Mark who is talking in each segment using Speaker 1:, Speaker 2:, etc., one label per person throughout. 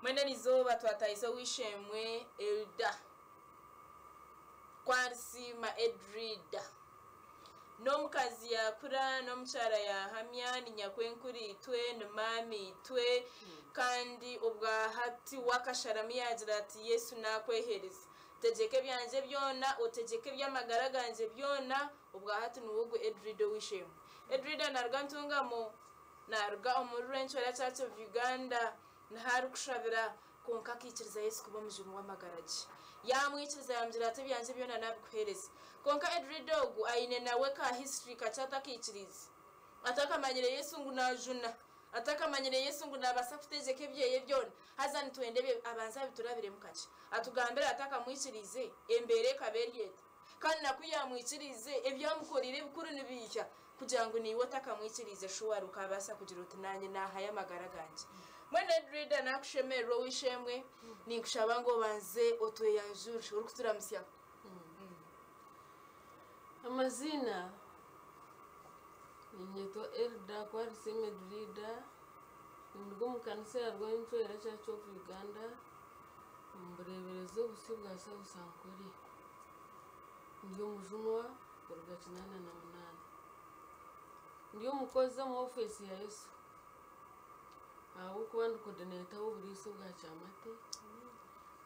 Speaker 1: Mbwenu erizooba twatahisa ow'eishe-emwe Elda Kwarisiima Edrida. N'omukazi yaakura, n'omukyara yaahamya, ni nyakwenkuriitwe, ni maamiitwe, kandi obwa hati we akasharamu yaagira ati, Yesu naakweheereza. Tegyeka ebyangye byona, otegyeke eby'amagara gangye byona, obwa hati niwe ogwo Edrida ow'eishe-emwe. Edrida naaruga Ntungamo, naaruga omuri Rwencwera Church of Uganda, niho arikushabira, kwonka akaikiriza Yesu kuba omujuni w'amagara gye. Yaamwikiriza yaamugira ati, Ebyangye byona naabikuheereza. Kwonka Edrida ogu aine nawe ka history kakye atakaikiriize. Atakamanyire Yesu ngu naajuna. Atakamanyire Yesu ngu naabaasa kutegyeka ebyeye byona. Haza nitwenda ebyo abanze abiturabiremu kakye. Atugambire atakamwikiriize, embeera ekaba eri eta. Kandi na ku yaamwikiriize, ebi amukoreire ebikuru nibiiha kugira ngu naiwe otakamwikiriize shuwari okaabaasa kugira oti, Naanye naahayo amagara gangye. Mbwenu Edrida naakushemererwa ow'eishe-emwe, ninkushaba ngu obanze otweyanjure orikuturamutsyaho.
Speaker 2: Amaziina, Niinyetwa Elda Kwarisiima Edrida, ninduga omu kanisa ya Rwencwera Church of Uganda, omu bureeberezi obusyo bwa South Ankole. Ndi omujunwa kuruga 88. Ndi omukozi omu ofiisi ya Yesu ahabw'okuba ndi coordinator w'oburiisa obwa Kyamate,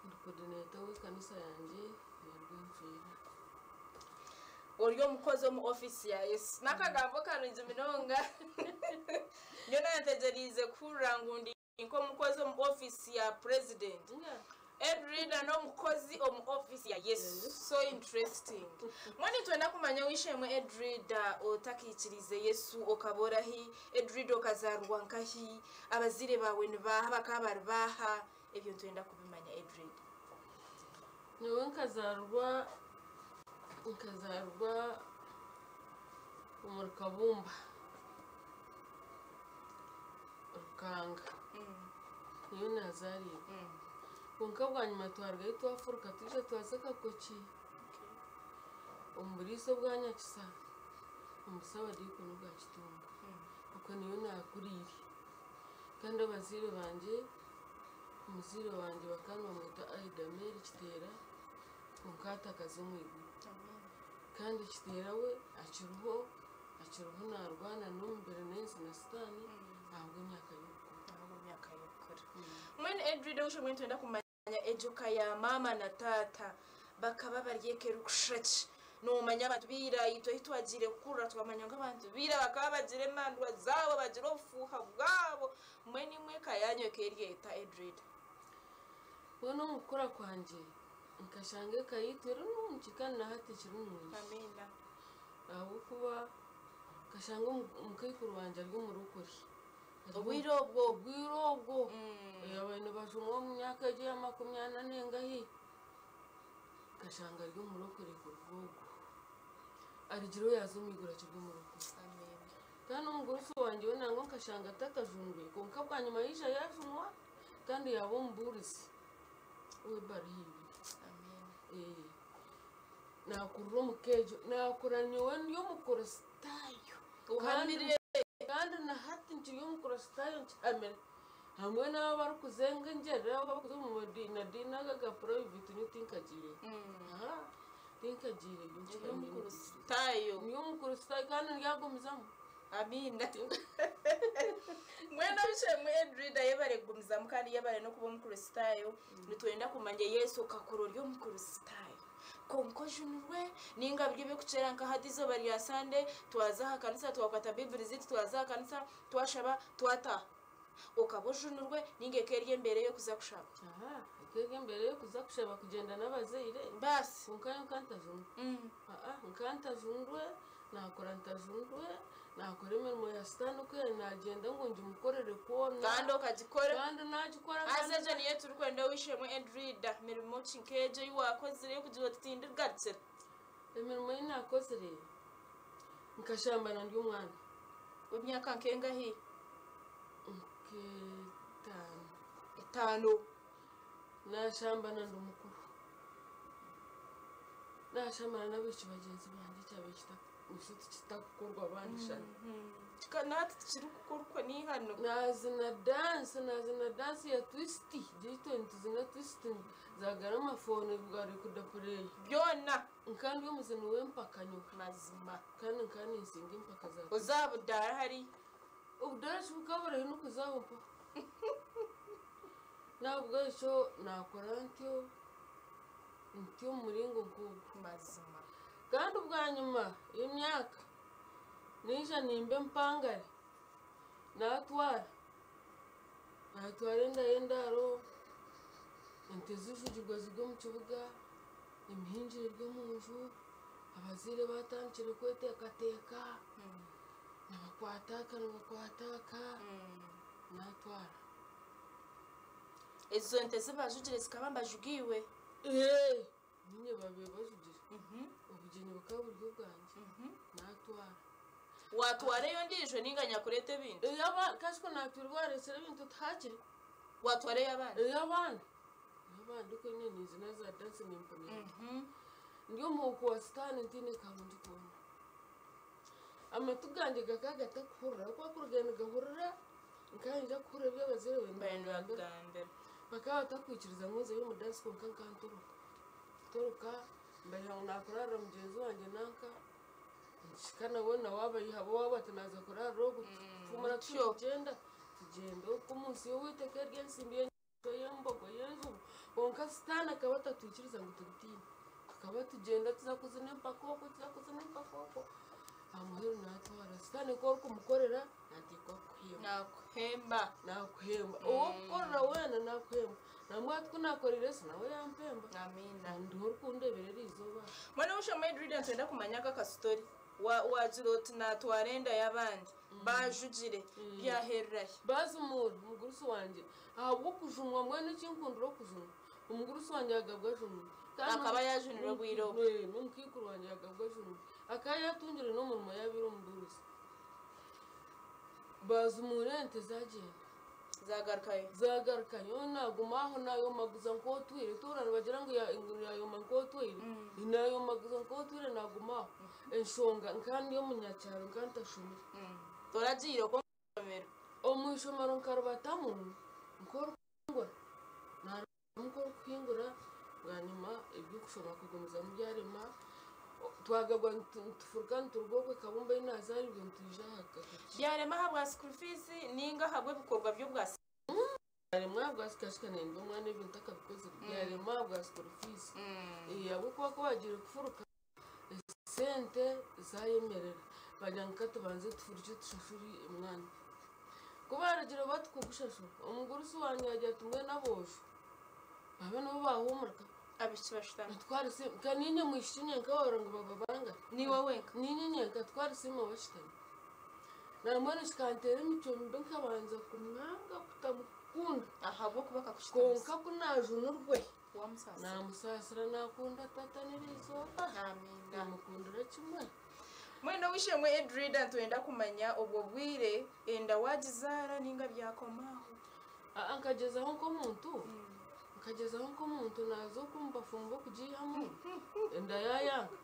Speaker 2: ndi coordinator w'ekanisa yangye eya Rwencwera.
Speaker 1: Ori omukozi omu ofiisi ya Yesu. N'akagambo karungi munonga. Nyowe naantegyereize kuhurira ngu ndi Nk'omukozi omu ofiisi ya president. Edrida n'omukozi omu ofiisi ya Yesu. So interesting. Mbwenu nitwenda kumanya ow'eishe-emwe Edrida otakaikiriize Yesu okaba orahi? Edrida okazaarwa nkahi? Abazaire baawe ni baaha? Bakaba bari baaha? Ebyo nitwenda kubimanya Edrida.
Speaker 2: Nyowe nkazaarwa nkazaarwa omuri Kabumba. Rukanga niyo nazaariirwe kwonka bwanyima twarugayo twafuruka twija twaza Kakoki omu buriisa obwa Nyakisa omu busabadiikoni obwa Kitunga okwo niyo naakuriire kandi abazaire bangye omuzaire wangye bakaba nibamweta Aida Mary Kiteera kwonka hati akaza omu iguru kandi Kiteera we akiriho. Akiriho naarwana n'omubiri n'ensi na Sitaane ahabw'emyaka y'obukuru.
Speaker 1: Ahabw'emyaka y'obukuru. Mbwenu Edrida ow'eishe mbwenu nitwenda kumanya egyo ka ya maama na taata bakaba bari eka erikushusha ki? Noomanya abantu ba ira itwe ahi twagiire kukurira twamanya ngu abantu ba ira bakaba bagira emandwa zaabo bagira obufuuha bwabo. Mbwenu imwe eka yaanyu eka eri eta Edrida?
Speaker 2: Mbwenu omu kukura kwangye nkashanga eka yaitu eri nungi kandi na hati ekiri nungi.
Speaker 1: Amiina.
Speaker 2: Ahabw'okuba nkashanga omukaikuru wangye ari omurokore.
Speaker 1: Obwire obwo?
Speaker 2: Obwire obwo. Abaire nibajunwa omu myaka egyo eya makumi ana n'engahi. Nkashanga ari omurokore kuruga obwo. Arugireho yaaza omu iguru akiri omurokore. Kandi omugurusi wangye we nangwa nkashanga atakajunirwe kwonka bwanyima yaija yaajunwa kandi yaaba omubuurizi w'ebaruha ibiri. Naakurira omu ka egyo, naakura nyowe ndi Omukristaayo.
Speaker 1: Ohamire.
Speaker 2: Kandi na hati nkiri Omukristaayo nkihamire. Hamwe n'abo abarikuzenga engyerere, abo abarikuza omu madiini ago aga purayiveti nyowe tinkagiireyo. Aha, tinkagiireyo
Speaker 1: Ori Omukristaayo.
Speaker 2: Ndi Omukristaayo kandi ndyagumizamu.
Speaker 1: Amiina. Mbwenu ow'eishe-emwe Edrida yebare kugumizamu kandi yebare n'okuba Omukristaayo. Nitwenda kumanya Yesu okakura ori Omukristaayo. Kwonka ojunirwe ninga biri eby'okukyera nka hati eizooba rya Sande twaza aha kanisa twakwata Baiburi zaitu twaza aha kanisa twashaba twataaha. Okaba ojunirwe ninga eka eri embeera ey'okuza kushaba?
Speaker 2: Aha, eka eri embeera ey'okuza kushaba kugyenda n'abazaire.
Speaker 1: Baasi.
Speaker 2: Kwonka nyowe nka ntajunirwe. Aa, nka ntajunirwe, naakura ntajunirwe, naakora emirimo ya Sitaane oku yaari naagyenda ngu ngimukorere kwona.
Speaker 1: Kandi okagikora.
Speaker 2: Kandi naagikora.
Speaker 1: Haza egyo niyo turikwenda ow'eishe-emwe Edrida. Mirimo ki nk'egyo ei waakozire ey'okugira oti tindigarukira?
Speaker 2: Emirimo ei naakozire, nkashambana ndi omwana.
Speaker 1: W'emyaka nk'engahi?
Speaker 2: Nk'etaano.
Speaker 1: Etaano.
Speaker 2: Naashambana ndi mukuru. Naashambana n'abaishiki bagyenzi bangye ekyabaire kitakukorwa abandi shana.
Speaker 1: Nahati tikirikukorwa n'eihano.
Speaker 2: Nazina dansi, nazina dansi ya twisiti, itwe nituzina twisiti za garamafone bwa rekuda pureyi.
Speaker 1: Byona.
Speaker 2: Nka ndi omuzini w'empaka nyowe.
Speaker 1: Mazima.
Speaker 2: Kandi nka ninsinga empaka za
Speaker 1: Oza budaara hariya.
Speaker 2: Obudaara kibukaba buriho n'okuzaho mpaho. Nahabwekyo nakora ntyo, ntyo omu muringo nk'ogwo.
Speaker 1: Mazima.
Speaker 2: Kandi bwanyima y'emyaka, naija nimba empangare, natwara, natwara enda y'endaaro, ente zijugirwa ziri omu kibuga, emihingire eri omu nju, abazaire batandikire kweteekateeka, nibakwata aka nibakwata aka, natwara.
Speaker 1: Ezo nte zibajugire zikaba mbajugiwe.
Speaker 2: Ee, niinye babaire bajugire. Obugyenyi bukaba buri obwangye, natwara.
Speaker 1: Watwara eyo ndiijo ninga nyakureeta ebintu?
Speaker 2: Ey'abaana, kashiko natwirwa wareetsire ebintu tihakiri.
Speaker 1: Watwara ey'abaana?
Speaker 2: Ey'abaana. Ey'abaana ndiko nyine ninzina za dansi nimpunira. Ndi omuhuuku wa sitaane ntiine karungi koona. Amatu gangye gakaba gatakuhurira, ahabw'okuba kuruga nigahurira, nkanyija kuhurira ebi abazaire bangye
Speaker 1: Bangambira.
Speaker 2: bangambira. Bakaba batakwikiriza ngu nzeyo omu dansi kwonka nkantoroka. Ntoroka, mbagira ngu nakurarira mugyenzi wangye nanka, nkihika nawe nawe abayiha owaawe ati naaza kurarira ogu, tufumura tugyenda, tugyenda okwo omunsi y'owaitu ekaba eri ensimbi y'embogo y'enjubu, kwonka sitaane akaba atatwikiriza ngu tubitiine. Tukaba tugyenda tuza kuzina empaka okwo, tuza kuzina empaka okwo, aha muheru naatwara. Sitaane ku orikumukorera naateekwa kukuhemba.
Speaker 1: Naakuhemba.
Speaker 2: Naakuhemba. Ou orikukorera weena naakuhemba. Nambwenu hati ku naakoreire Yesu nawe yampemba.
Speaker 1: Amiina.
Speaker 2: Ndiho orikundeebera eriizooba.
Speaker 1: Mbwenu ow'eishe-emwe Edrida nitwenda kumanya aka akasitori. Waagira oti naatwara enda y'abandi, baajugire, byaherera hi?
Speaker 2: Bazimuura omugurusi wangye ahabw'okujunwa mbwenu ekinkundira okujunwa. Omugurusi wangye yagabwa ajunire.
Speaker 1: Akaba yaajunire obwire obwo.
Speaker 2: N'omukaikuru wangye yagabwa ajunire. Akaba yaatungire n'omurimo yaabaire omugurusi. Bazimuura ente zagyenda.
Speaker 1: Zagarukayo.
Speaker 2: Zagarukayo naguma aho nayomaguza nk'otwire. Toora nibagira ngu yayoma nk'otwire. Nayomaguza nk'otwire naguma aho. Enshonga nkaba ndi omunyakyaro nkaba ntashomire.
Speaker 1: Toragiire okwo omu ishomero?
Speaker 2: Omu ishomero nkarubatamu nk'orikuhingura. Narugamu nk'orikuhingura bwanyima eby'okushoma kugumizamu byarema. Twagabwa nitufuruka nituruga okwo Kabumba ei nazaariirwe nitwija aha Kakiki.
Speaker 1: Byarema ahabwa school fees ninga ahabw'ebikorwa by'obwa
Speaker 2: Byarema ahabwa kashika nayenda omwana ebintu akabikozire. Byarema ahabwa school fees. Ahabw'okuba ku waagiire kufuruka esente zayemerera. Bagira ngu katubanze tufurukye tushashure omwana. Ku baarugire bati kugushashura, omugurusi wangye yaagira ati mbwenu aboojo babe nibo baahumurika.
Speaker 1: Abaishiki bashutami.
Speaker 2: Batware ka niinye mwishiki nyenka waahurira ngu baba bangahi?
Speaker 1: Niiwe wenka.
Speaker 2: Niinye nyenka twarisiima bashutami. Nambwenu kikanteera emicwe mibi nkabanza kumwanga kutamukunda.
Speaker 1: Ahabw'okuba akakushutamisa.
Speaker 2: Kwonka ku naajunirwe,
Speaker 1: Wamusaasira.
Speaker 2: naamusaasira naakunda tata n'eriizooba.
Speaker 1: Amiina.
Speaker 2: Naamukundira kimwe.
Speaker 1: Mbwenu ow'eishe-emwe Edrida nitwenda kumanya obwo bwire enda waagizaara ninga byakoma aho?
Speaker 2: Aa nkagyezaho nk'omuntu, nkagyezaho nk'omuntu naaza oku omu bafumbo kugiihamu, enda yaayanga.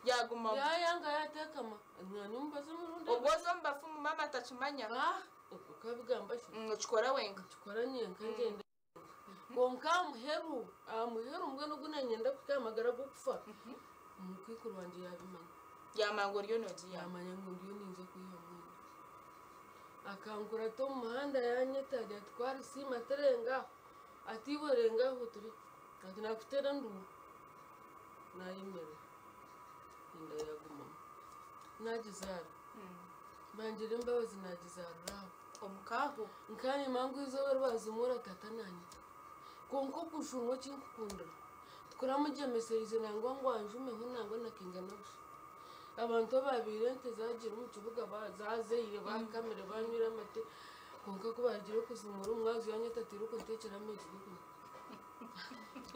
Speaker 1: Yaagumamu.
Speaker 2: Yaayanga yaateekama. Naanye omubazi emirundi
Speaker 1: Obwo oza omu bafumu maama atakimanya?
Speaker 2: Ah, okabigamba shi?
Speaker 1: Okikora wenka.
Speaker 2: Nkikora nyenka ngyenda. Kwonka aha muheru, aha muheru mbwenu ogu nanyenda kuhika aha magara g'okufa, omukaikuru wangye yaabimanya.
Speaker 1: Yaamanya ngu oriyo noogiihamu.
Speaker 2: Yaamanya ngu ndiyo ninza kwihamu enda. Akankurata omu muhanda yaanyeta agira ati kwarisiima tirenga aho, ati iwe renga aho turi, ati naakuteera enduuru. Naayemerera, enda yaagumamu. Naagizaara, bangira embabazi naagizaarira aho.
Speaker 1: Omuka aho?
Speaker 2: Nkanyima ngu eizooba eri baazimuura tata naanyita. Kwonka okujunwa ekinkukundira, tikuramugyemesereize nangwa ngu anjumeho nangwa na kaingana busha. Abantu abaabaire ente zaagiire omu kibuga zaazaire, baakamire, baanywire amate, kwonka ku baagire kuzimura omwazi yaanyeta ati irooko nteekyere amaizi g'okunywa.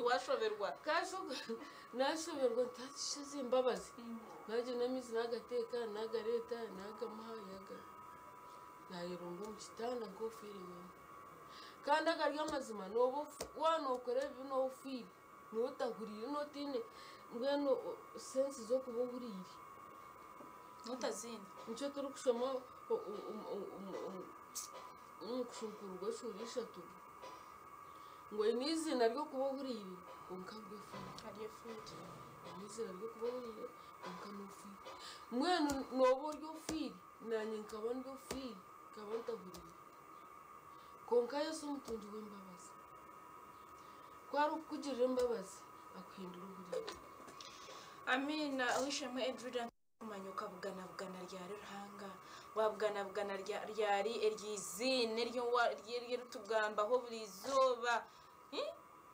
Speaker 1: Waashoberwa?
Speaker 2: Naashoberwa nti hati shi ezi mbabazi. Naagyenda amaizi naagateeka, naagareeta, naagamuha, yaaganywa. Naayerunda omu kitanda nk'ofiire wenka. Kandi agari amazima nooba waaba nookora ebibi nooba ofiire, nooba otahuriire nooba otaine mbwenu sense z'okuba ohuriire.
Speaker 1: Notaziine.
Speaker 2: Nikyo turikushoma Omu kushuukururwa eshuura 3 ngu oine eiziina ry'okuba ohuriire kwonka ori ofiire.
Speaker 1: Ari ofiire.
Speaker 2: Oine eiziina ry'okuba ohuriire kwonka n'ofiire. Mbwenu nooba ori ofiire, naanye nkaba ndi ofiire, nkaba ntahuriire. Kwonka Yesu omutungi w'embabazi, ku arikukugirira embabazi, akuhindura ohuriire.
Speaker 1: Amiina. Ow'eishe-emwe Edrida, kumanya okabuganabugana ryari Ruhanga, wabuganabugana ryari eryo iziina ery'eritugambaho buri izooba,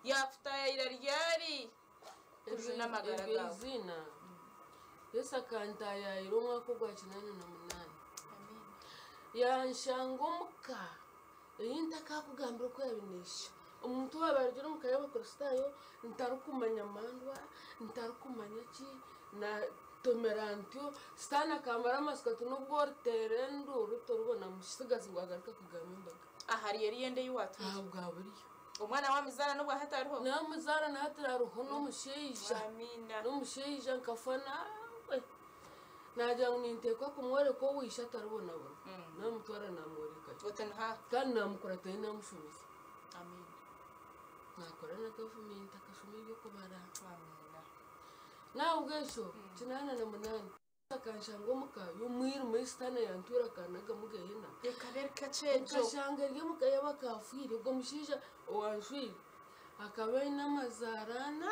Speaker 1: Yakutaayayira ryari kujuna amagara
Speaker 2: Eryo
Speaker 1: gaawe?
Speaker 2: iziina, Yesu akantaayaayira omwaka ogwa 88.
Speaker 1: Amiina.
Speaker 2: Yanshanga omuka ei ntakakugambira oku yabineesha. Omuntu waaba arugire omu ka y'Abakristaayo, ntarikumanya mandwa, ntarikumanya ki, naatomera ntyo, Sitaane akamara amatsiko ati nobu oriteera enduuru toribona musigazi ngu agaruke kugamba embaga.
Speaker 1: Ahari eriyo enda ei waatwire?
Speaker 2: Aha bwa buriyo.
Speaker 1: Omwana waamuzaara n'obwa hati ariho?
Speaker 2: Naamuzaara na hati ariho n'omushaija.
Speaker 1: Amiina.
Speaker 2: N'omushaija nkafa nawe. Naagira ngu ninteekwa kumworeka owishe ataribonabona. Naamutwara naamworekayo.
Speaker 1: Oti niha?
Speaker 2: Kandi naamukuratayo naamushomesa.
Speaker 1: Amiina.
Speaker 2: Naakora na gavumenti akashoma eby'okubara.
Speaker 1: Amiina.
Speaker 2: Nahabwekyo 88 akanshanga omuka y'omwirima ei Sitaane yantwire akannagamu gehena.
Speaker 1: Ekaba eri kakye egyo.
Speaker 2: Nkashanga eri omuka y'abakafiire. Ogwo mushaija owanshwire akaba aine amazaara ana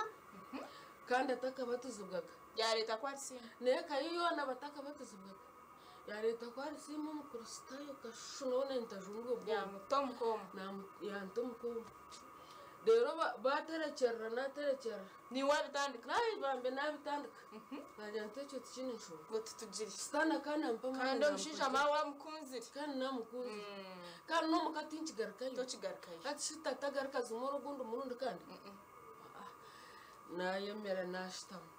Speaker 2: kandi atakabatizibwaga.
Speaker 1: Yaareeta ku arisiima.
Speaker 2: N'eka ye yoona batakabatizibwaga. Yaareeta ku arisiima Omukristaayo kashushu nawe ntajundwa obwoba.
Speaker 1: Yaamuta omu kooma.
Speaker 2: Yanta omu kooma. Reero baaterekyerera naaterekyerera.
Speaker 1: Niiwe waabitandika?
Speaker 2: Naahi bambe naabitandika. Naagira nti ekyo tikiine nshonga.
Speaker 1: Ngu titugire.
Speaker 2: Sitaane akanampa amaani.
Speaker 1: Kandi omushaija maawe waamukunzire.
Speaker 2: Kandi naamukunzire. Kandi n'omuka tinkigarukayo.
Speaker 1: Tokigarukayo.
Speaker 2: Hati shi tata agaruka azimure ogundi murundi kandi? Naayemera naashutama.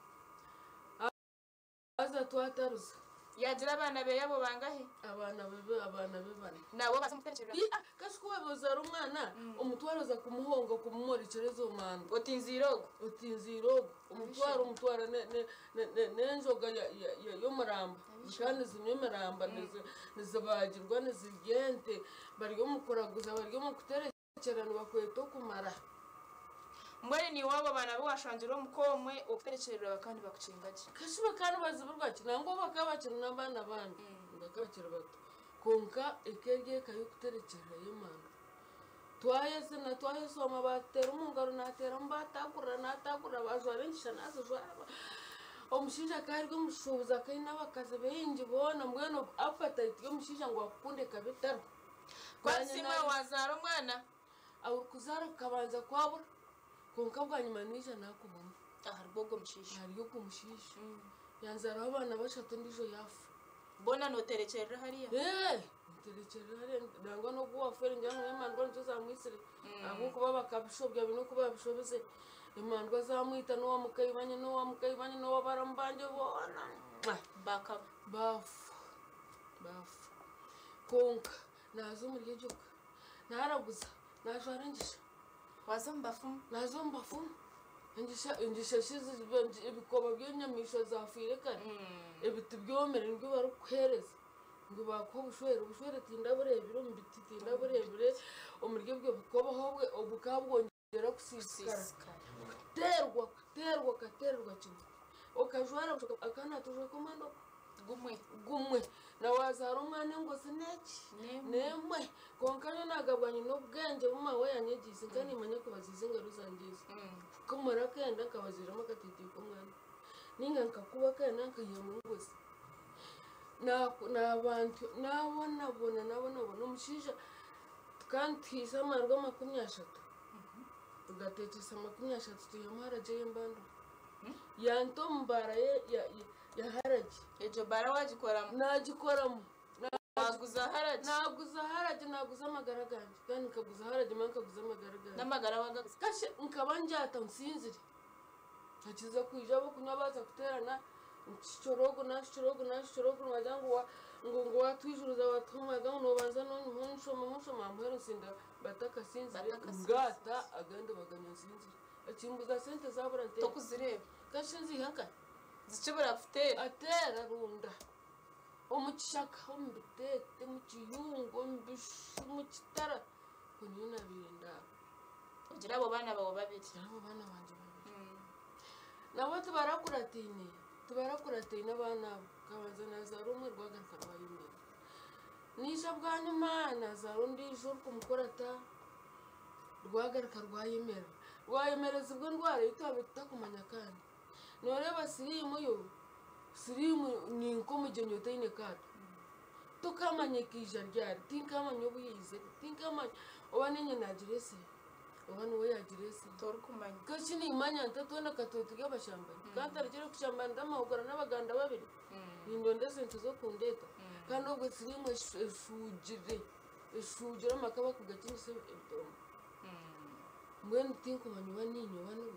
Speaker 2: Haza twataruza.
Speaker 1: Yaagira abaana beye abo bangahi?
Speaker 2: Abaana be abaana be bana.
Speaker 1: Nabo baza omukuterekyerera?
Speaker 2: Ii, Kashi ku waaba ozaara omwana, omutwaro oza kumuhonga okumumworekyera ezo mandwa.
Speaker 1: Oti nzaire ogu?
Speaker 2: Oti nzaire ogu. Omutwaro omutwara n'enjoga y'omuramba. Kandi nizinywa emiramba, nizibaagirwa, nizirya ente. Bari omu kuraguza, bari omu kuterekyera nibakweta okumara.
Speaker 1: Mbwenu niiwe abo baana abu waashangire omuka omwe okuterekyerera bakaba nibakukinga gye?
Speaker 2: Kashi bakaba nibazibirwa ki? Nangwa obu bakaba bakiri n'abaana bandi, bakaba bakiri bato. Kwonka eka eri eka y'okuterekyerera y'emandwa. Twayezina, twayesoma, batuteera omu ngaro naateeramu baatagurira, naatagurira, baajwara engisha naazijwara. Omushaija akaba ari omushuubuzi akaba aine abakazi baingi boona mbwenu appetite y'omushaija ngu akukunde ekaba etariho.
Speaker 1: Kwasiima waazaara omwana?
Speaker 2: Orikuzaara kukabanza kwabura, kwonka bwanyima naija naakubona.
Speaker 1: Ahari ogwo mushaija.
Speaker 2: Ahari ogwo mushaija. Yanzaaraho abaana bashatu ondiijo yaafa.
Speaker 1: Boona nooterekyerera hariya?
Speaker 2: Ee, nterekyerera hariya nangwa n'ogu owaafeire ningira ngu n'emandwa nizo zaamwitsire ahabw'okuba bakabishobya baine oku baabishobize. Emandwa zaamwita n'owa mukaibanye n'owa mukaibanye n'owa baramu bangye boona
Speaker 1: Bakaba.
Speaker 2: Baafa. Baafa. Kwonka naaza omuri egyo ka. Naaraguza, naajwara engisha.
Speaker 1: Waaza omu bafumu?
Speaker 2: Naaza omu bafumu. Engisha, engisha shi ebikoba by'enyamaishwa zaafiire kare, ebiti byomire nibyo barikukuheereza ngu baakuha obushwere. Obushwere tindabureebire omu biti, tindabureebire omuri ebyo bikoba ahobwe bukaba bwongyera kusiisikara. Kuteerwa, kuteerwa okateererwa kimwe. Okajwara akaana tojweka omwenda ogwo.
Speaker 1: Gumwe.
Speaker 2: Gumwe. Na waazaara omwana engozi n'eki? N'emwe. Kwonka nyowe naagabwa nyine obwengye bu maawe yaanyegyeise nka niimanya kubaziiza engaro zangye ezi. Kumara akenda nkabaziiramu akateteeyi k'omwana. Nainga nkakuba akenda nkaihamu engozi. Naaba ntyo, naabonabona, naabonabona. Omushaija tukaba nituhiisa amarwa 30, tugateekyesa 30 twihamu haragye y'embandura. Yanta omu baara ya haragi.
Speaker 1: Egyo baara waagikoramu?
Speaker 2: Naagikoramu.
Speaker 1: Waaguza haragi?
Speaker 2: Naaguza haragi, naaguza amagara gangye. Kandi nkaguza haragi mara nkaguza amagara gangye.
Speaker 1: N'amagara waagaguza?
Speaker 2: Kashe nkaba ngyata nsinzire. Hakiza kwija ab'okunywa baaza kuteerana, nshukira ogu naashukira ogu naashukira ogu nibagira ngu ngu ngu waatwijuruza waatuha omuyaga ngu noobanza noonywa nshoma nshoma aha muheru nsinda batakasinzire
Speaker 1: Batakasinzire.
Speaker 2: ngaata agandi baganywa nsinzire. Ekimbuza sente zaabura nteera.
Speaker 1: Tokuzireeba.
Speaker 2: Kashe nziiha nkahi?
Speaker 1: Zikibura kuteera.
Speaker 2: Ateera runda. Omu kishaka, omu biteete, omu kiyungu, omu bishu, omu kitara, okwo niyo naabaire ndaara.
Speaker 1: Ogire abo baana baawe babiri.
Speaker 2: Ngira abo baana bangye babiri. Nabo tibarakurataine, tibarakurataine abaana abo. Nkabanza naazaara omwe rwagaruka rwayemera. Naija bwanyima naazaara ondiijo orikumukurata, rwagaruka rwayemera. Rwayemerezibwa endwara ei twabaire tutakumanya kandi. Nooreeba siriimu yo, siriimu ni nk'omugyenyi otaine kaato. Tokaamanya ekaija ryari, tinkaamanya obu yaizire, tinkaamanya oba niinye naagireetsire oba niwe yaagireetsire.
Speaker 1: Torikumanya.
Speaker 2: Kwonka eki nimmanya nti twena ka tube turi abashambani, ka ntarugire kushambana ndi amahugura n'abaganda babiri, nindonda esente z'okundeeta. Kandi obwo siriimu eshuugire, eshuugire amaka bakugakinyisa ebitongo. Mbwenu tinkumanya oba niinye oba niwe.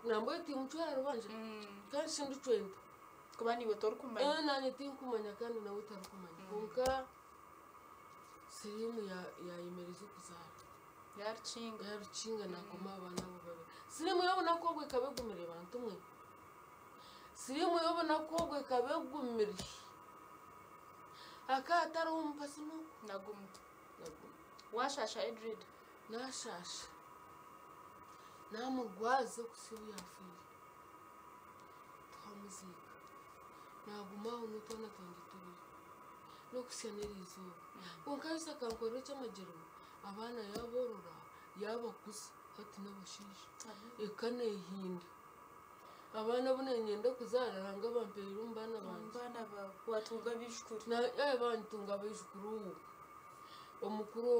Speaker 2: Nambwenu timucwera rubanja kandi shi ndicwe nta?
Speaker 1: Kuba naiwe torikumanya.
Speaker 2: Eh, nanye tinkumanya kandi nawe tarikumanya. Kwonka siriimu yayemereza okuzaara.
Speaker 1: Yarukinga.
Speaker 2: Yarukinga nakoma abaana abo babiri. Siriimu y'obunaku obwo ekaba egumire bantu mwe. Siriimu y'obunaku obwo ekaba egumire. Hakaba hatariho omupasi n'ogumwe.
Speaker 1: Nagumwe.
Speaker 2: Nagumwe.
Speaker 1: Washasha Edred?
Speaker 2: Nashasha. Naamurwaza okuhitsya obu yaafiire. Twamuziika. Naaguma aho n'otwana twangye tubiri. N'okuhitsya n'eri izooba. Kwonka Yesu akankorera eky'amagyero, abaana yaaboorora, yaabakuza, hati n'abashaija. Eka neehinda. Abaana abu niinyenda kuzaara Ruhanga abampaire omu baana
Speaker 1: Omu
Speaker 2: bangye.
Speaker 1: baana baawe. Waatunga abaijukuru.
Speaker 2: Ntunga abaijukuru. Omukuru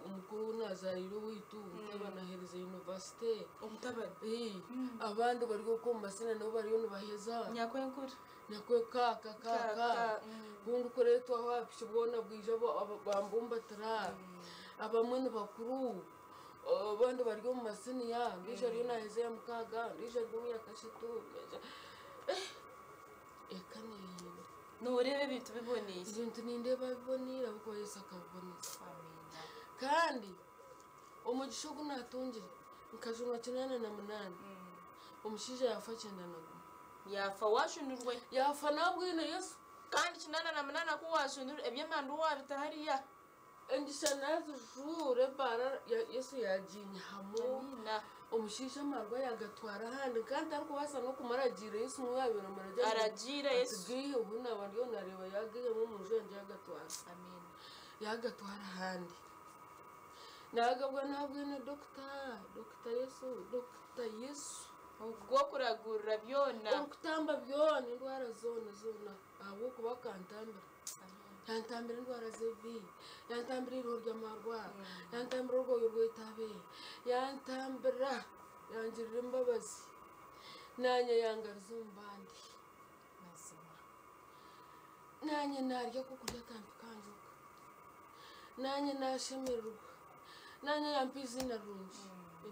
Speaker 2: omukuru ou naazaariire owaitu mutabani aherize yunivasite.
Speaker 1: Omutabani?
Speaker 2: Abandi bari okwo omu masina nabo bariyo nibaheza.
Speaker 1: Nyakwenkuru?
Speaker 2: Nyakwe kaaka kaaka. Ku ndikureetwaho aha piki bwona bwija bambumbatira. Abamwe ni bakuru, abandi bari omu masiniya, ondiijo ariyo naaheza eya mukaaga, ondiijo ari omu ya kashatu. Eka neehinda.
Speaker 1: Nooreeba ebintu biboneire.
Speaker 2: Ebintu nindeeba biboneire ahabw'okuba Yesu akabiboneza.
Speaker 1: Amiina.
Speaker 2: Kandi omugisha ogu naatungire, nkajunwa 88, omushaija yaafa 91.
Speaker 1: Yaafa waajunirwe.
Speaker 2: Yaafa naabwine Yesu.
Speaker 1: Kandi 88 ku waajunirwe, eby'emandu waabita hariya.
Speaker 2: Engisha nazijuura ebaara Yesu yaginyihamu.
Speaker 1: Amiina.
Speaker 2: Omushaija amarwa yagatwara ahandi kandi tarikubaasa n'okumaragiira Yesu niwe yabaire amuragira ngu
Speaker 1: Aragiira Yesu.
Speaker 2: ati gaiheho naaba ndiyo nareeba yagaihamu omu nju yangye yagatwara.
Speaker 1: Amiina.
Speaker 2: Yagatwara ahandi. Nagabwa nabwine dokita, dokita Yesu, dokita Yesu.
Speaker 1: Ogwo okuragurira byona.
Speaker 2: Orikutamba byona endwara zoona zoona ahabw'okuba akantambira. Yantambira endwara z'ebi, yantambira eiriho ry'amarwa, yantambira orwoyo rw'etaabe, yantambira, yangirira embabazi, naanye yangaruza omu bandi.
Speaker 1: Mazima.
Speaker 2: Naanye naarya akokurya akampi kanjuka. Naanye naashemererwa. Naanye yampa eiziina rirungi.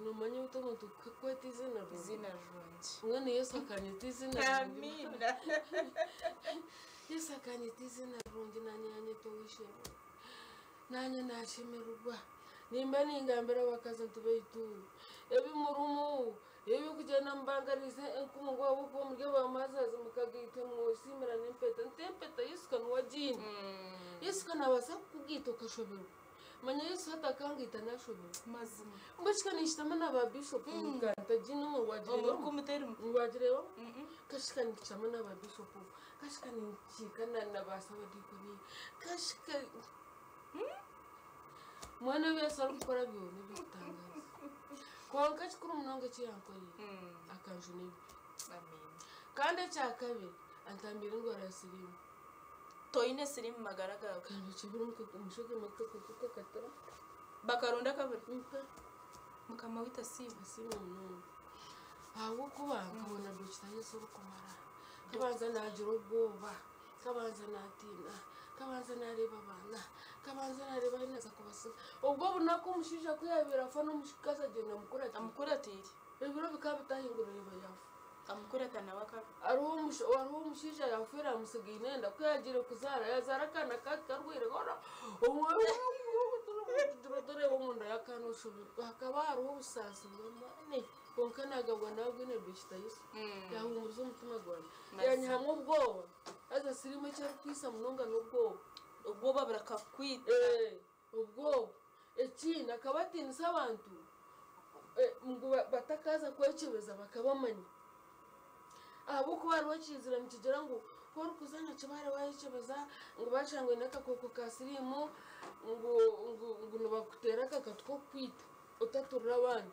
Speaker 2: Noomanya ota omuntu kukweta eiziina rirungi?
Speaker 1: Eiziina rirungi.
Speaker 2: Mbwenu Yesu akanyeta eiziina rirungi.
Speaker 1: Amiina.
Speaker 2: Yesu akanyeta eiziina rirungi naanye yanyeta ow'eishe-emwe. Naanye naashemererwa. Nimba ningambira abakazi nti beitu ebi murimu eby'okugyenda mubangariize enkumu ngu ahabw'okuba muri aba mothers mukagaitwa mwesiimirana empeta. Nti empeta Yesu ka niwe agiine. Yesu ka naabaasa kukugaita okashoberwa. Manya Yesu hati akangaita naashoberwa.
Speaker 1: Mazima.
Speaker 2: Mbwenu shi ka ninshutama na ba bishop nka ntagiine omu
Speaker 1: Omu rukumu terimu.
Speaker 2: wagireebamu? Kashika ninshutama na ba bishop, kashika ninkiika na na ba sabadiikoni, kashika mbwenu ebi Yesu arikukora byona eby'okutangaaza. Kwonka ekikuru munonga eki yankoreire, akanjuna ebibi.
Speaker 1: Amiina.
Speaker 2: Kandi ekya kabiri, antambiire endwara ya siriimu.
Speaker 1: Toine siriimu mu magara gaawe.
Speaker 2: Kandi okibura omushega kakatira.
Speaker 1: Bakaronda akabura.
Speaker 2: Mpa.
Speaker 1: Mukama waitu asiimwe.
Speaker 2: Asiimwe munonga. Ahabw'okuba nkabona Dokita Yesu orikumara. Nkabanza naagira obwoba, nkabanza naatiina, nkabanza naareeba abaana, nkabanza naareeba ahu naaza kubasiga. Obwo obunaku omushaija ku yaabaire afa n'omukazi agyenda amukuratiire.
Speaker 1: Amukuratiire.
Speaker 2: Ebiro bikaba bitahingura reeba yaafa.
Speaker 1: Amukurata nawe akaba.
Speaker 2: Hariho omushaija yaafiire amutsigaine enda, ku yaagiire kuzaara, yaazaara akaana karwaire hoona. Kugira otareeba omunda y'akaana oshoberwe. Hakaba hariho obusaasi bw'amaani. Kwonka naagabwa naabwine Dokita Yesu. Yaahuumuriza omutima gwangye. Yaanyihamu obwoba. Haza siriimu eki erikwitsa munonga n'obwoba.
Speaker 1: Obwoba burakakwita.
Speaker 2: Obwoba. Ekindi akaba atiinisa abantu ngu batakaaza kwekyebeza bakabamanya. Ahabw'okuba hariho ekiizire nikigira ngu ku orikuza Nyakibare waayekyebeza ngu baashanga oine akakooko ka siriimu ngu ngu ngu nibakuteera akakatu k'okukwita otaturira abandi.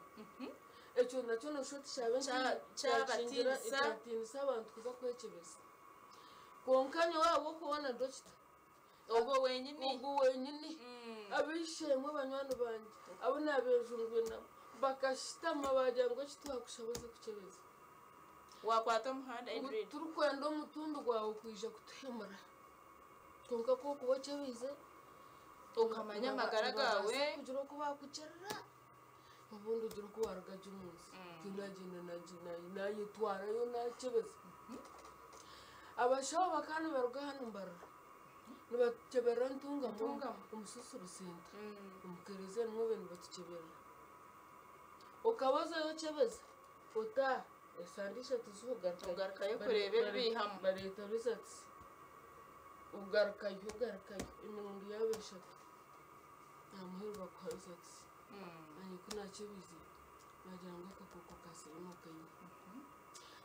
Speaker 2: Ekyo nakyo nooshusha oti kyaba
Speaker 1: Kyabatiinisa.
Speaker 2: Kyatiinisa abantu kuza kwekyebeza. Kwonka nyowe ahabw'okuba na dokita.
Speaker 1: Ogwo wenyini.
Speaker 2: Ogwo wenyini. Ab'eishe-emwe banywani bangye abu naabeejungwire nabo bakashutama baagira ngu eki twakushaba oze kukyebeza.
Speaker 1: Waakwata omuhanda
Speaker 2: Ngu
Speaker 1: Edred.
Speaker 2: turikwenda omutumbi gwawe kwija kutuhemura. Kwonka ku orikuba okyebeize,
Speaker 1: Okamanya amagara
Speaker 2: nibabaasa
Speaker 1: gaawe.
Speaker 2: kugira oku baakukirira obundi ogire oku waaruga gye omu nsi. Tinagyenda naayetwarayo naakyebeza. Abashaho bakaba nibaruga hanu Mbarara nibatukyeberera Ntungamo
Speaker 1: Ntungamo.
Speaker 2: omu Susuru Centre omu kereziya nimwo babaire nibatukyeberera. Okaba ozayo okyebeza otaaha esande ishatu ziho ogarukayo.
Speaker 1: Ogarukayo kureeba ebi baihamu.
Speaker 2: Bareeta results ogarukayo ogarukayo emirundi yaaba eshatu aha muheru bakuha results. Naanye ku naakyebize naagira ngu akakooko ka siriimu okaine.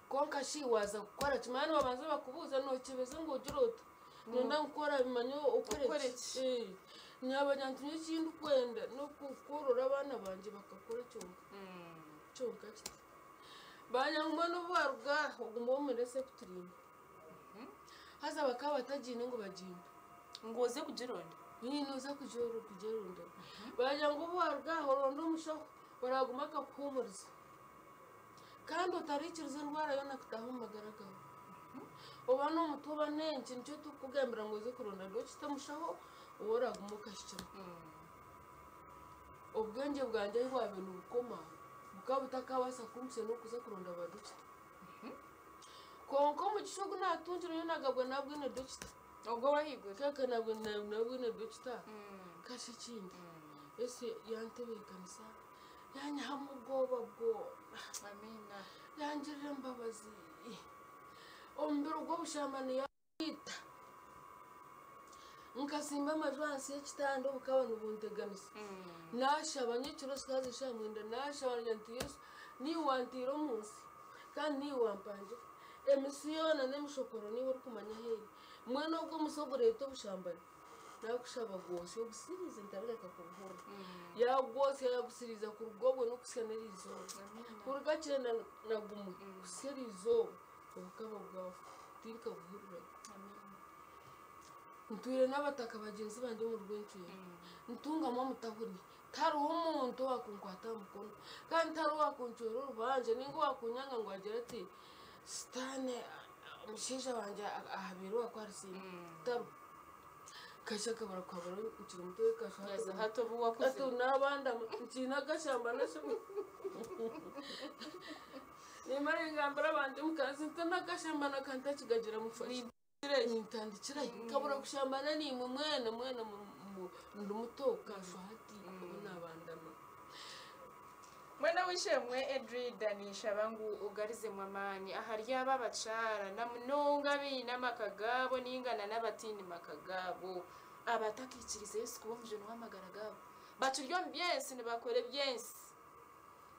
Speaker 2: Kwonka shi waaza kukora ki? Manya nibabanza bakubuuza nookyebeza ngu ogire ota? Nooyenda ngu ku oraabimanya okore
Speaker 1: Okore
Speaker 2: ki?
Speaker 1: ki?
Speaker 2: Naabagira nti nyowe eki ndikwenda n'okworora abaana bangye bakakura kyonka. Kyonka kiti. Baagira ngu mbwenu obu waaruga aha ogume omire septrin. Haza bakaba batagiine ngu bagimpe.
Speaker 1: Ngu oze kugironda?
Speaker 2: Nyine oza kugyerondera. Baagira ngu obu waaruga aha oronde omushaho oraagume akakuhuumuriza. Kandi otariikiriza endwara yoona kutaaha omu magara gaawe. Oba n'omutwe oba n'enki nikyo turikukugambira ngu oze kuronda dokita omushaho ou oraagume okahikiraho. Obwengye bwangye ahu bwabaire nibukoma bukaba butakabaasa kumpitsya n'okuza kuronda ba dokita. Kwonka omugisha ogu naatungire nyowe naagabwa naabwine dokita.
Speaker 1: Ogwo ow'ahaiguru.
Speaker 2: Nkeeka nabwine dokita. Kasha ekindi Yesu yantebeekanisa yanyihamu obwoba bwona.
Speaker 1: Amiina.
Speaker 2: Yangirira embabazi. Omubiri gw'obushambani yangwita. Nkasimba amaju ahansi y'ekitanda obukaba nibunteganisa. Naashaba nyekiro zikaba ziri shaaha mwenda naashaba ngira nti Yesu niiwe wanteire omu nsi kandi niiwe wampangire. Emisi yoona n'emishokoro niiwe orikumanya ahu eri. Mbwenu ogwo omusi ogureeta obushambani naakushaba gwosye ogusiriize ntarireka kubuhurira. Yaagwosya yaagusiriiza kuruga obwo n'okuhitsya n'eri izooba. Kuruga kyenda na gumwe kuhitsya eri izooba obukaba bwafa tinkabuhuriraga. Ntwire n'abataka bagyenzi bangye omu Rwencwera. Ntungamu omutahuni. Tihariho omuntu owaakunkwata aha mukono kandi tihariho owaakuncwera orubanja nainga owaakunyanga ngu agire ati Sitaane omushaija wangye ahabiire owaaku arisiima. Tariho. Kasha akabura kuhabura nkiri muto kasha
Speaker 1: Haza hati obu wakuzire.
Speaker 2: Hati naabandama nkiine akashamba nashoma. Nimara ningambira abantu omu kanisa nti n'akashamba naka ntakigagira mufashe. Nintandikirayo nkabura kushambana naimwe mwena mwena ndi muto kashwa hati obu nabandama.
Speaker 1: Mbwenu ow'eishe-emwe Edrida ninshaba ngu ogarizemu amaani ahari abo abakyara na munonga abaine amaka gaabo nainga na n'abataine maka gaabo abatakaikiriza Yesu kuba omujuni w'amagara gaabo. Bakiri omu by'ensi nibakora eby'ensi.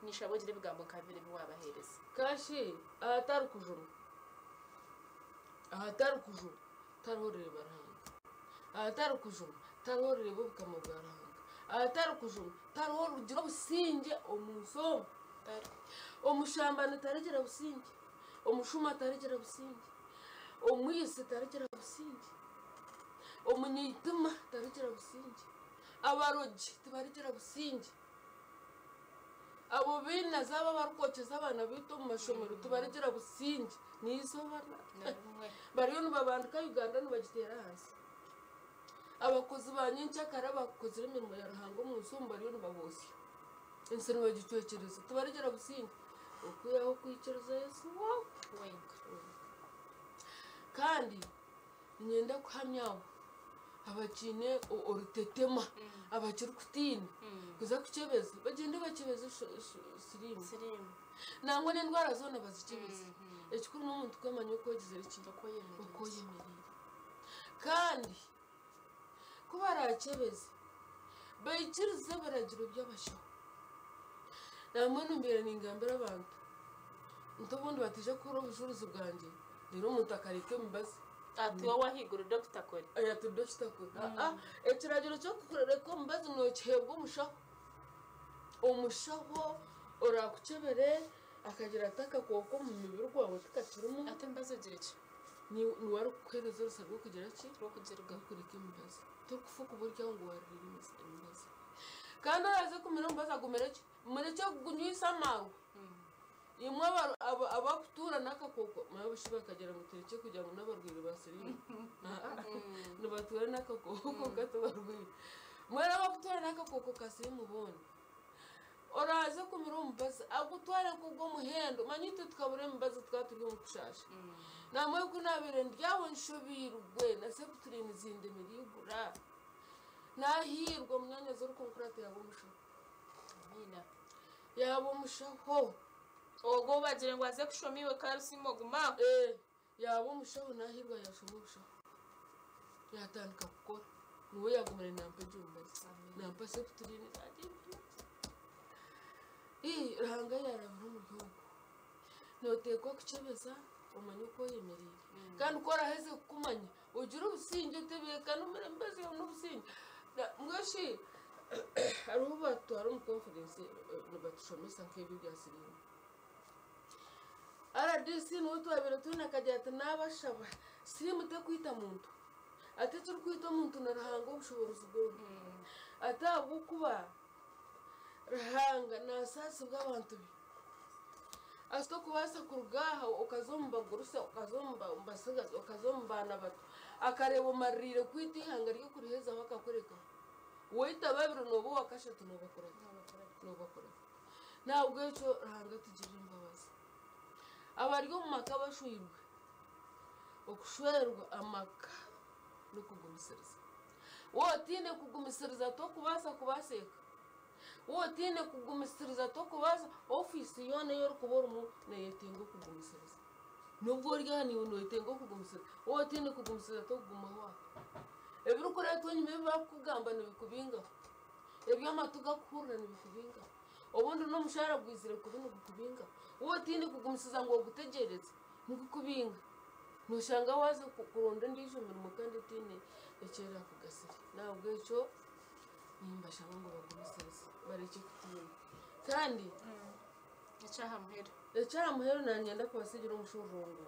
Speaker 1: Ninshaba ogire ebigambo nka bibiri ebi waabaheereza.
Speaker 2: Kashi ahatari kujunwa Ahatari kujunwa tihariho orireeba Ruhanga. Ahatari kujunwa tihariho orireeba obukama bwa Ruhanga. Ahatari kujunwa tihariho origira obusingye omu nsi omu. Omushambani tarigira busingye, omushuma tarigira busingye, omwitsi tarigira busingye, omunyaitima tarigira busingye, abarogi tibarigira busingye. Abo bainazi abo abarikwokyeza abaana baitu omu mashomero tibarigira busingye n'eizooba na rimwe. Bariyo nibabandika Uganda nibagiteera ahansi. Abakozi ba nyenkyakare abakozire emirimo ya Ruhanga omu nsi omu bariyo nibaboosya. Ensi nibagicwekyereza. Tibarigira busingye okwihaho okwikiriza Yesu wenka. Kandi niinyenda kuhamya ngu Abakiine orutetema, abakirikutiina kuza kukyebeza, bagyende bakyebeze siriimu.
Speaker 1: Siriimu.
Speaker 2: Nangwa n'endwara zoona bazikyebeze. Ekikuru n'omuntu kwemanya oku ogizire ki?
Speaker 1: Oku oyemereire.
Speaker 2: Oku oyemereire. Kandi ku baraakyebeze, baikirize ebiragiro by'abashaho. Nambwenu mbaire ningambira abantu nti obundi bataija kuhurira obujurizi bwangye reero omuntu akareka emibazi.
Speaker 1: Ati wowe ahaiguru dokita kore.
Speaker 2: Ati dokita kore. Aa, ekiragiro ky'okureka omubazi nookiheebwa omushaho. Omushaho oraakukyebere akagira ati akakooko omu mubiri gwawe tikakirimu.
Speaker 1: Ati emibazi ogire ki?
Speaker 2: Niwe arikukuheereza orusa rw'okugira ki?
Speaker 1: Rw'okugirugaho.
Speaker 2: Rw'okureka emibazi. Torikufa kuba ori aho ngu waarira emibazi. Kandi oraaze kumira omubazi agumire ki? Murekye kugunywisa amarwa. Imwe abakutuura n'akakooko, nabo shi bakagira ngu turekye kugira ngu n'abarwaire ba siriimu. Nibatuura n'akakooko kwonka tibarwaire. Mbwenu abakutuura n'akakooko ka siriimu boona, oraaze kumira omubazi agutware nk'ogw'omuhendo. Manya itwe tukabura emibazi tukaba turi omu kushaasha. Nambwenu ku naabaire ndi aho nshobeirwe na septrin zindemire igura. Naahiirwa munyaanyazi orikunkurata yaaba omushaho.
Speaker 1: Amiina.
Speaker 2: Yaaba omushaho.
Speaker 1: Ogwo obagire ngu aze kushoma iwe karusimu ogume aho.
Speaker 2: Ee, yaaba omushaho naahirwa yaashoma obushaho. Yaatandika kukora. Niwe yaagumire nampa egyo mibazi. Nampa septrin zaagimpa. Ii, Ruhanga yaarabira omuri ogwo. Nooteekwa kukyebeza omanye oku oyemereire. Kandi ku oraheze kukumanya, ogire obusingye otebeekane omare emibazi yaawe n'obusingye. Mbwenu shi hariho obu baatutwara omu conference nibatushomesa nk'ebi ebya siriimu. Rdc niwe twabaire twine akagira ati naabashaba siriimu tekwita muntu. Ati ekirikwita omuntu ni Ruhanga obushoboorozi bwona. Ati ahabw'okuba Ruhanga naasaasibwa abantu be. Ati tokubaasa kuruga aha okaza omu bagurusi, okaza omu batsigazi, okaza omu baana bato, akareeba omaririire kwita eihanga rye kurihezaho akakurekaho. Waita babiri nooba owa kashatu noobakurata. Noobakurata. N'ahabw'ekyo Ruhanga atugirire embabazi. Abari omu maka bashweirwe, okushwerwa amaka n'okugumisiriza. Waaba otaine kugumisiriza tokubaasa kubaasa eka. Waaba otaine kugumisiriza tokubaasa, ofiisi yoona ei orikuba orimu neeyetenga okugumisiriza. N'obu ori aha naiwe nooyetenga okugumisiriza. Waaba otaine kugumisiriza tokugumaho aho. Ebirikureetwa enyima ebi barikukugamba nibikubingaho. Ebi amatu garikuhurira nibikubingaho. Obundi n'omushaara gwizire kubi nigukubingaho. Waaba otaine kugumisiriza ngu ogutegyereze, nigukubinga. Nooshanga waaza kuronda endiijo mirimo kandi etaine eki eraakugasire. N'ahabw'ekyo nimbashaba ngu bagumisirize barekye kutiina. Kandi
Speaker 1: Eky'aha muheru.
Speaker 2: Eky'aha muheru naanyenda kubatsigira omushororongo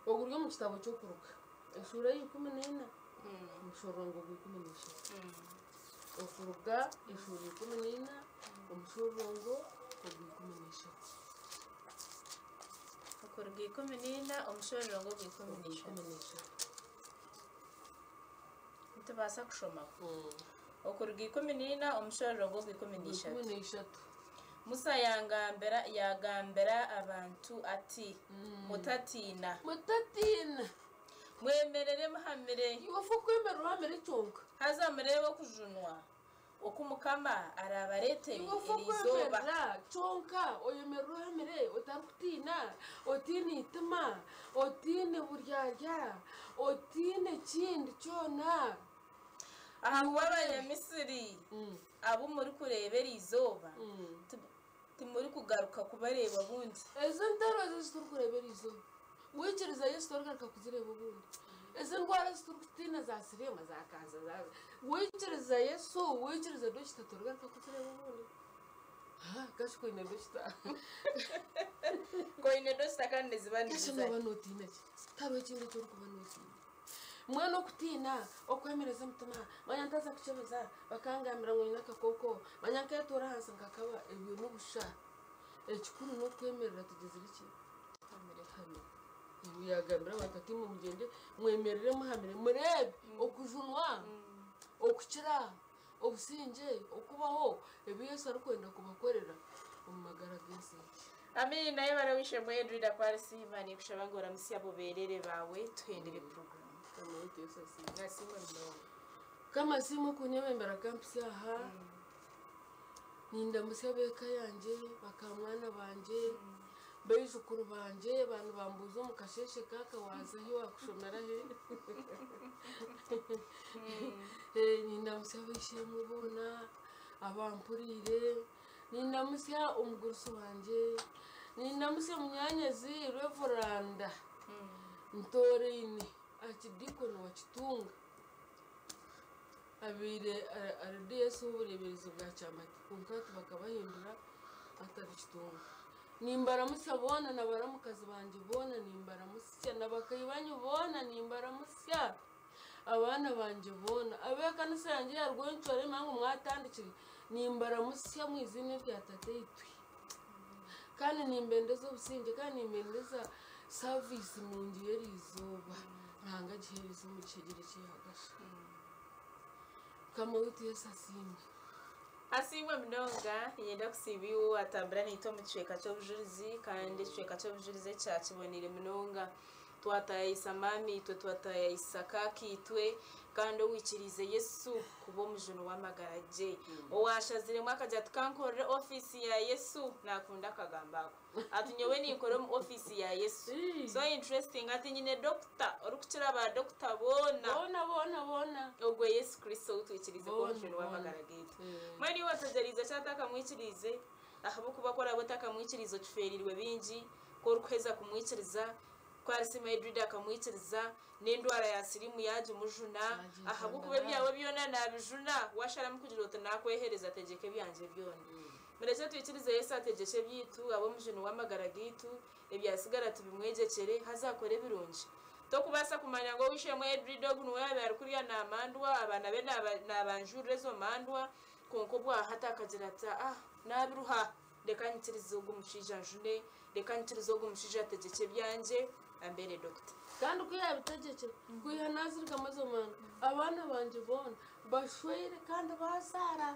Speaker 2: oguri omu kitabo ky'Okuruga, eshuura ya 14, omushororongo gwa 13. Okuruga eshuura 14, omushororongo ogwa 13.
Speaker 1: Okuruga 14, omushororongo ogwa 13.
Speaker 2: 13.
Speaker 1: Nitubaasa kushomaho. Okuruga 14, omushororongo ogwa 13.
Speaker 2: 13.
Speaker 1: Musa yangambira yaagambira abantu ati, Mutatiina.
Speaker 2: Mutatiina.
Speaker 1: Mwemerere muhamire.
Speaker 2: Iwe ofe okwemerera ohamire kyonka.
Speaker 1: Haza mureebe okujunwa oku Mukama araabareetere
Speaker 2: Iwe ofe
Speaker 1: eri izooba.
Speaker 2: okwemerera kyonka, oyemerere ohamire otarikutiina, otaine itima, otaine buryarya, otaine kindi kyona.
Speaker 1: Ahakuba Abanyamisri abu murikureeba eri izooba, timurikugaruka kubareeba bundi.
Speaker 2: Ezi ntaro ezi ezi turikureeba eri izooba, waikiriza Yesu torigaruka kuzireeba obundi. Ezi ndwara ezi turikutiina za siriimu, za kansa, za waikiriza Yesu, waikiriza dokita torigaruka kuzireeba obundi. Ha, kashi koine dokita.
Speaker 1: Koine dokita kandi niziba
Speaker 2: Kashi
Speaker 1: niziza.
Speaker 2: nooba nootiina ki? Tihariho ekindi eki orikuba nootiina. Mbwenu okutiina, okwemereza omutima, manya ntaza kukyebeza, bakangambira ngu nyine akakooko, manya nketuura ahansi nkakaba, ebyo n'obusha. Ekikuru n'okwemerera tugizire ki? Tuhamire. Yaagambira abantu ati imwe mugyende mwemerere muhamire mureebe okujunwa, okukira, obusingye, okubaho, ebi Yesu arikwenda kubakorera omu magara g'ensi egi.
Speaker 1: Amiina yebare ow'eishe-emwe Edrida ku arisiima ninkushaba ngu oramutsye abo beerere baawe tuhendere puroguraamu.
Speaker 2: Mukama waitu Yesu asiimwe.
Speaker 1: Asiimwe munonga.
Speaker 2: Mukama asiimwe okunyebembera akampitsya aha. Nindamutsya ab'eka yangye, bakamwana bangye, baijukuru bangye, ba nibambuuza omu kasheeshe kaaka waaza hi waakushomera hi? Nindamutsya ab'eishe-emwe boona abampuriire, nindamutsya omugurusi wangye, nindamutsya munyaanyazi Revuranda Ntooraine Archdeacon wa Kitunga. Abaire ari DS w'obureeberezi bwa Kyamate kwonka hati bakabahindura atari Kitunga. Nimbaramutsya boona na baramukazi bangye boona nimbaramutsya na bakaibanyu boona nimbaramutsya abaana bangye boona ab'ekanisa yangye ya Rwencwari emanya ngu mwatandikire nimbaramutsya omu eiziina erya Tataitwe kandi nimbendeza obusingye kandi nimbendeza saviisi nungi y'eriizooba Ruhanga agiheereze omugisha egire eki yaagasha. Mukama waitu Yesu asiimwe.
Speaker 1: Asiimwe munonga. Niinyenda kusiima iwe owaatambura naitwe omu kicweka ky'obujurizi kandi ekicweka ky'obujurizi ekya kiboneire munonga. Twataayaayisa maamiitwe, twataayaayisa kaakaitwe kandi owaikiriize Yesu kuba omujuni w'amagara gye. Owaashaziremu akagira ati, Ka nkorere ofiisi ya Yesu. Naakunda akagambo ako. Ati nyowe ninkora omu ofiisi ya Yesu. So interesting. Ati nyine doctor orikukira ba doctor boona.
Speaker 2: Boona boona boona.
Speaker 1: Ogwe Yesu Kristo ou twikiriize kuba omujuni w'amagara gaitu. Mbwenu iwe otegyereize ki atakamwikiriize? Ahabw'okuba ku oraabe otakamwikiriize okifeereirwe bingi. Ku orikuheza kumwikiriza, ku arisiima Edrida akamwikiriza, n'endwara ya siriimu yaagimujuna, ahabw'okuba ebyawe byona naabijuna, waasharamu kugira oti naakwehereza tegyeka ebyangye byona. Murekye twikirize Yesu ategyekye ebyaitu, abe omujuni w'amagara gaitu, ebyatsigara tubimwegyekyere, haza akore ebirungi. Tokubaasa kumanya ngu ow'eishe-emwe Edrida ogu niwe yaabaire arikurya naamandwa, abaana be naabanjurira ezo mandwa, kwonka obwahati akagira ati, Ah, naabiruha, reka nyikirize ogu mushaija anjune, reka nyikirize ogu mushaija ategyekye ebyangye, ambeere dokita.
Speaker 2: Kandi ku yaabitegyekire, kwiha naazirikamu ezo mandwa, abaana bangye boona bashweire kandi baazaara.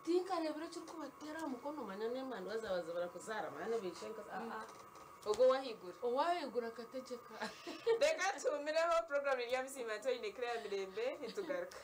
Speaker 2: Tinkareebire ekirikubateera aha mukono manya n'emandwa zaabazibira kuzaara manya nibaija enka aa.
Speaker 1: Ogwo ow'ahaiguru.
Speaker 2: Ow'ahaiguru akategyeka.
Speaker 1: Reka tuhumireho, puroguraamu eri aha Musiima Ntoine Claire Mirembe, nitugaruka.